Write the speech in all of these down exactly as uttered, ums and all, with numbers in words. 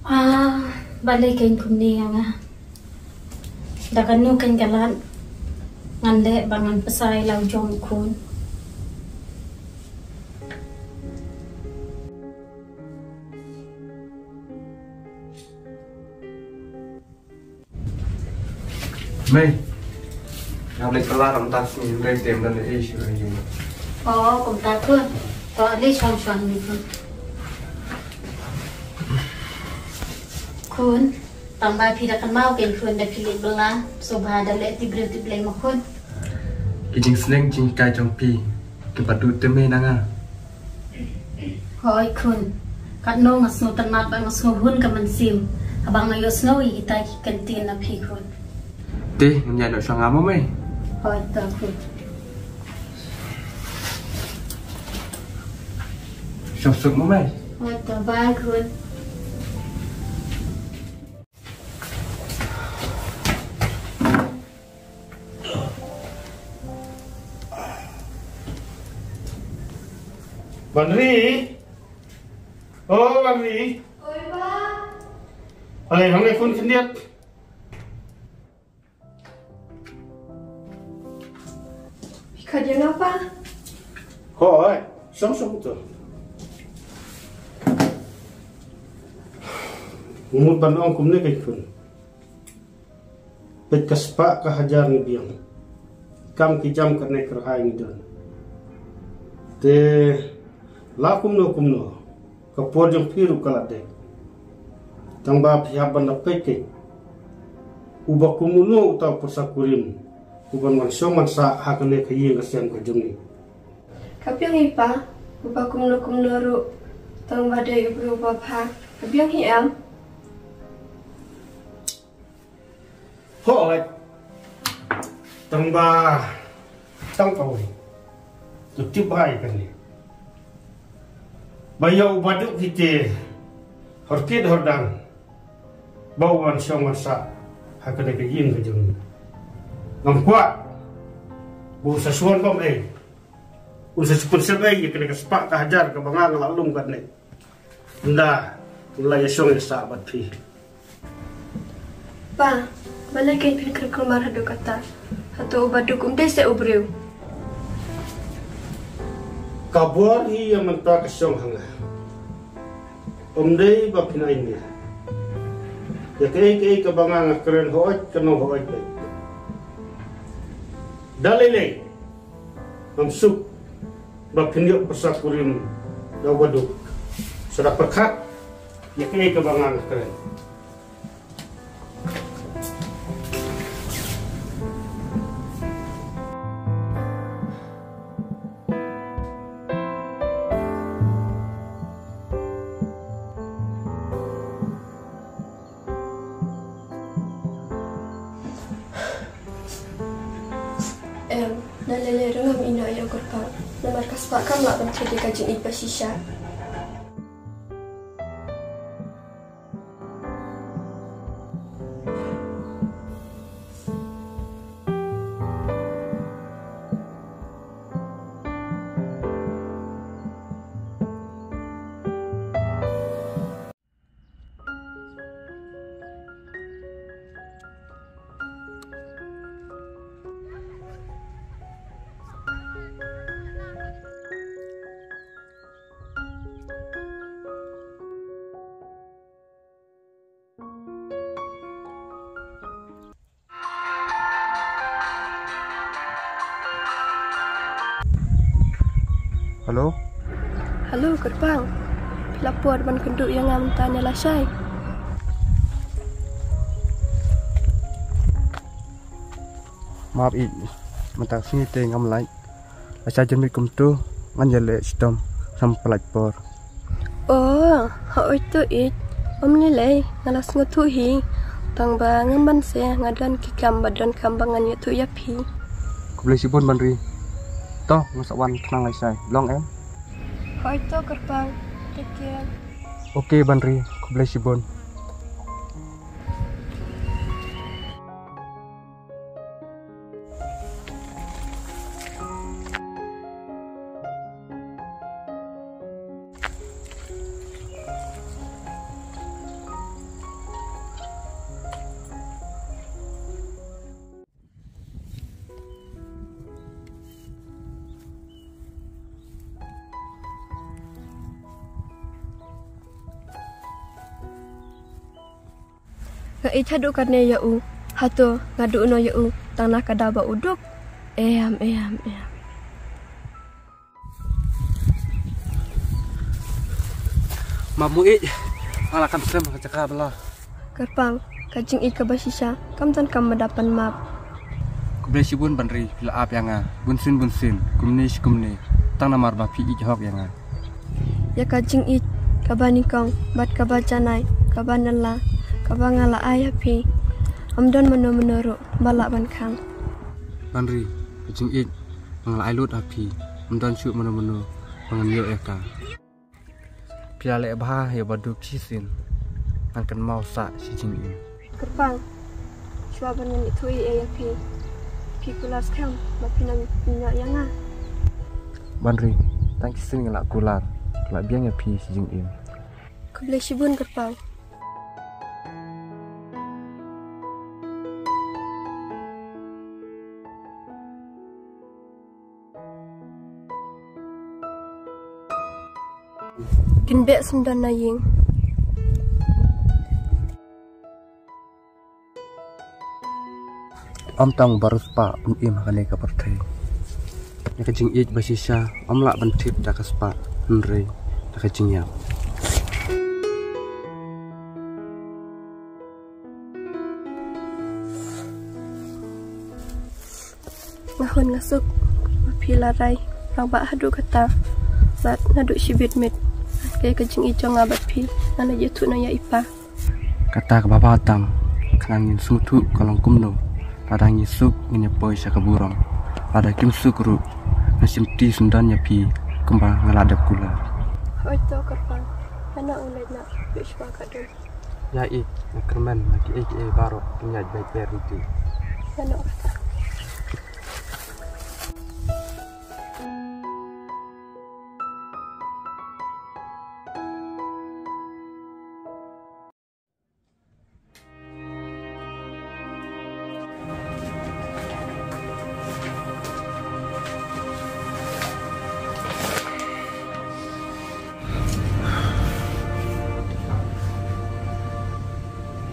Ah, balei kein kumne ïa nga? Da kano kein ka lad ngan leh ba ngan pynshai ïa la u jong u khun? Mei, nga leit bylla mynta sngi hynrei te ym don ei shuh ïa nga. Oh, kumta khun. To ale shong shong ni khun. Khun, tang ba phi da kynmaw kein khun da phi leit bylla, sngewbha da leh tip briew tip Blei mo khun. Ki jingsneng jinghikai jong phi kiba duh te mei na nga. Hooid khun. Katno nga sngewtynnat bad nga sngewhun ka mynsiem haba nga ïohsngew ïa kita ki kyntien na phi khun. Te ngin ïa noh sha nga mo mei. Hooid to khun. Shong suk mo mei. Hooid to, bye khun. Banri. Oh, Banri. Oi, Pa. Alai, hangne khun khyndiat. Phi khot ïa nga, Pa? Hooid, shong shong to. Nga mut ban ong kumne kein khun. Peit ka spah ka hajar ngi biang. Kam ki jam kane ka rhai ngi don. Te la kumno kumno ka por jong phi ruh ka la dep. Tang ba phi hap ban da peit kein uba kum uno uta u pyrsa kurim uban wan shong wan sah ha kane ka ïing ka sem ka jong ngi. Ka biang hi Pa, uba kumno kumno ruh tang ba dei u briew uba bha. Ka biang hi em? Hooid. Tang ba, tang kawei. To tip bha ïa kane. Ba ïa u Baduk hi te hor kit hor dan ba u wan shong wan sah ha kane ka ïing ka jong ngi. Ngam kwah ba u sa shu wan bam ei. Un sa shu pynsep ei ïa kane ka spah ka hajar kaba nga nga la lum katne. Ynda un la ïa shong ïa sah bad phi. Pa, balei kein phin kren kulmar haduh katta? Hato u Baduk um dei seh u briew? Ka bor hi ïa mynta ka shong ha nga. Um dei ba phin ai nia ïa kaei kaei kaba nga nga kren, hooid ka nong hooid beit. Da lei lei ngam suk ba phin ïoh pyrsa kurim da u Baduk. Sa da pyrkhat ïa kaei kaba nga nga kren. Em, da lei lei ruh ngam ïeh noh ïa u kyrpang namar ka spah kam lah ban thied ïa ka jingïeit ba shisha. Hello. Hello kyrpang. Phi la poi ban kynduh ïa nga mynta ne lashai? Map ïeit, mynta sngi te ngam lait. Lashai janmiet kumto ngan ïaleh shitom, ngam pynlait por. Oh, hooid to ïeit. Ym lei lei, nga la sngewthuh hi. Tang ba ngam banse, nga don ki kam ba donkam ba ngan ïathuh ïa phi. Khublei shibun Banri. To, nga sa wan khnang lashai. Long em? Hooid to kyrpang. Take care. Okay Banri, khublei shibun. Nga ïeit haduh katne ïa u. Hato nga duh noh ïa u tang na ka daw ba u duk? Em, em, em. Map mo ïeit, nga la kam slem ka jaka bala. Kyrpang, ka jingïeit kaba shisha kam donkam ban da pan map. Khublei shibun Banri, phi la ap ïa nga bunsien bunsien, kumne shi kumne, tang namar ba phi ïeit hok ïa nga. Ïa ka jingïeit kaba nyngkong bad kaba janai, kaba nylla, kaba nga la ai ha phi, ym don mano mano ruh ba lah ban khang. Banri, ka jingïeit ba nga la ai lut ha phi, ym don shuh mano mano ba ngan ïoh ïa ka. Phi la leh bha ïa ba duk shisien, ngan kynmaw sah shi jingim. Kyrpang, shuwa ban ngan ïathuh ei ei ïa phi, phi kular skhem ba phin ym ïehnoh ïa nga? Banri, tang shisien nga la kular, nga la biang ïa phi shi jingim. Khublei shibun Kyrpang. Kin beh syndon na ïing. Ym tang ba riewspah un im ha kane ka pyrthei. Ïa ka jingïeit ba shisha ym lah ban thied da ka spah, hynrei da ka jingïap. Nga hun nga suk ba phi la rai rangbah haduh katta, bad naduh shibit miet. Kaei ka jingïeit jong nga bad phi, nga la ïathuh noh ïa i pa. Kata kaba bha tam, khnang ngin sngewthuh ka long kumno. Lada ngi suk ngin ïa poi sha ka burom, lada kim suk ruh ngan shim kti syndon ïa phi kumba nga la dep kular. Hooid to Kyrpang, hana u leit na phi shuwa ka dum. Ïa i, nga kyrmen ba kiei kiei baroh kin ïaid beit beit ruh ti. Ïa noh kata.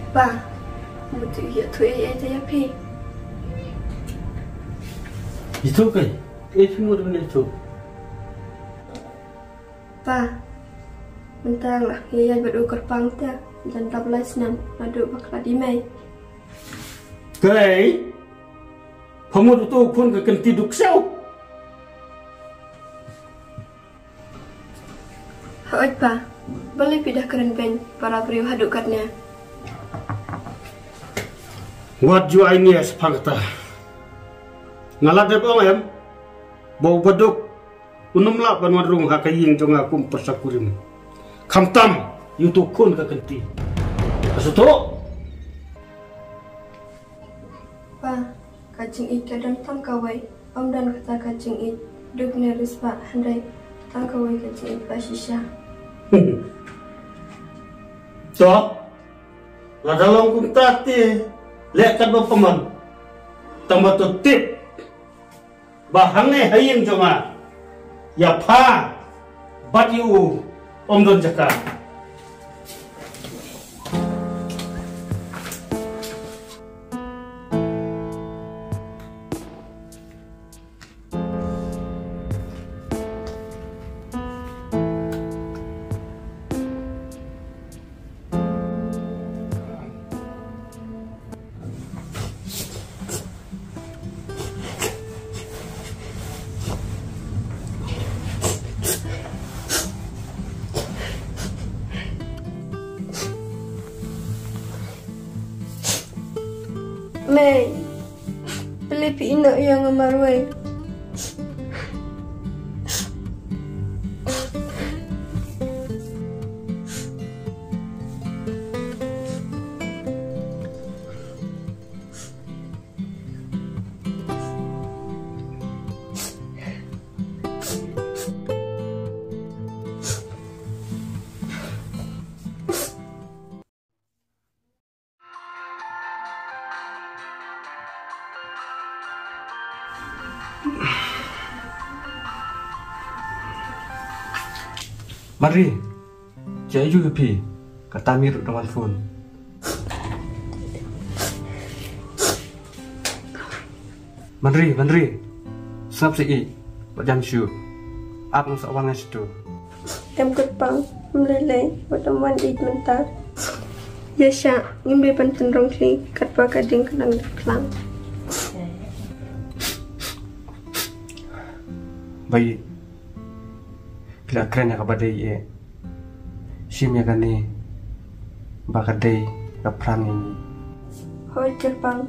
Pa, mut ïathuh ei ei te ïa phi. Ïathuh kai, ei phi mut ban ïathuh. Pa, mynta nga la ïaid bad u Kyrpang te, jan da lai snem naduh ba khlad i mei. Kai, pha mut uto u khun ka kynti duk sew. Hooid pa, balei phi da kren beiñ para briew haduh katne? Wat ju ai nia shaphang kata. Nga la dep ong em ba u baduk un ym lah ban wan rung ha ka ïing jong nga kum pyrsa kurim. Khamtam ïa uto u khun ka kynti. Ka sngewthuh? Pa, ka jingïeit ka don tang kawei, ym don kata ka jingïeit duk ne riewspah, hynrei tang kawei ka jingïeit ba shisha. To, lada long kumta te leh katba pha mon. Tang ba to tip ba hangne ha ïing jong nga, ïa pha bad ïa u ym don jaka. Mei, balei phi ïehnoh ïa nga marwei? Mari, jia ju phi, kata Mir u dang wan phone. Banri, Banri. Sngap sha i. Wat jan shu. Ap ngan sa wan ngan shu tu. Em kyrpang, ym lei lei, wat ym wan ïeit mynta. Ïa sha, ngim dei ban tynrong khlieh, katba ka ding ka dang dep klang. Ba i. Phi la kren ïa kaba dei eh. Shim ïa kane ba ka dei ka phrang ïa ngi. Hooid kyrpang.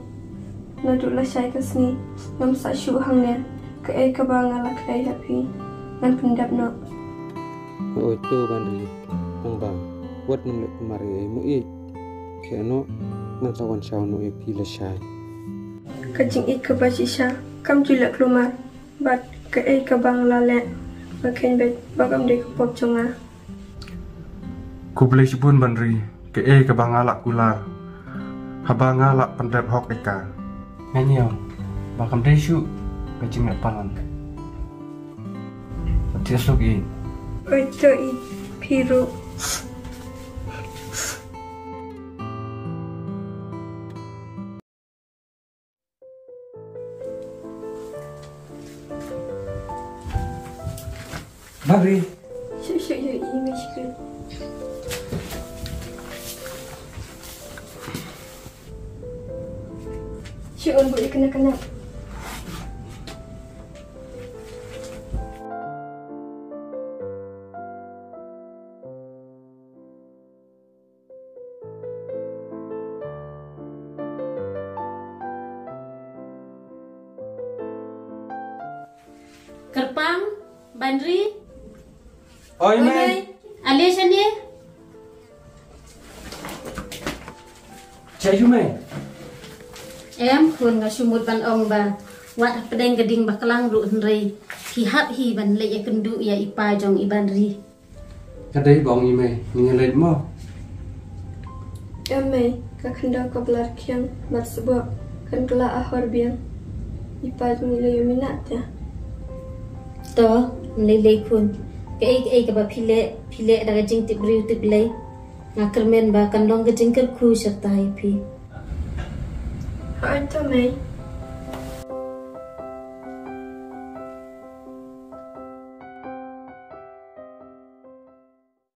Naduh lashai ka sngi ngam sah shuh hangne. Kaei kaba nga la khlei ha phi ngan pyndep noh. Hooid to Banri. Ong ba wat nang leh kumar ïa i mo i. Khie noh ngan sa wan shaw noh ïa phi lashai. Ka jingïeit kaba shisha kam ju leh kulmar. Bad kaei kaba nga la leh nga kheiñ beit ba kam dei ka pop jong nga. Khublei shibun Banri, kaei kaba nga la kular haba nga la pyndep hok ïa ka. Nga ñiew ba kam dei shuh ka jingleh palan. Ba thiah suk i. Oi to i phi ruh. Bari. Shu shu yu i me shu. Shu un bu i kena kena. Kyrpang, Banri. Oi, Mei. Ale shane. Cha yu, Mei. Em, khun nga shu mut ban ong ba wat hapdeng ka ding ba klang ruh hynrei phi hap hi ban leit ïakynduh ïa i pa jong i Banri. Ka dei ba ong i Mei, ngin ïa leit mo. Em Mei, ka khyndew ka ba la rkhiang bad sboh kan kylla a hor biang. I pa jong i la ïoh minot te. To, ym lei lei khun. Kaei kaei kaba phi leh, phi leh da ka jingtip briew tip Blei. Nga kyrmen ba kan long ka jingkyrkhu sha ta ïa phi. Hooid to Mei,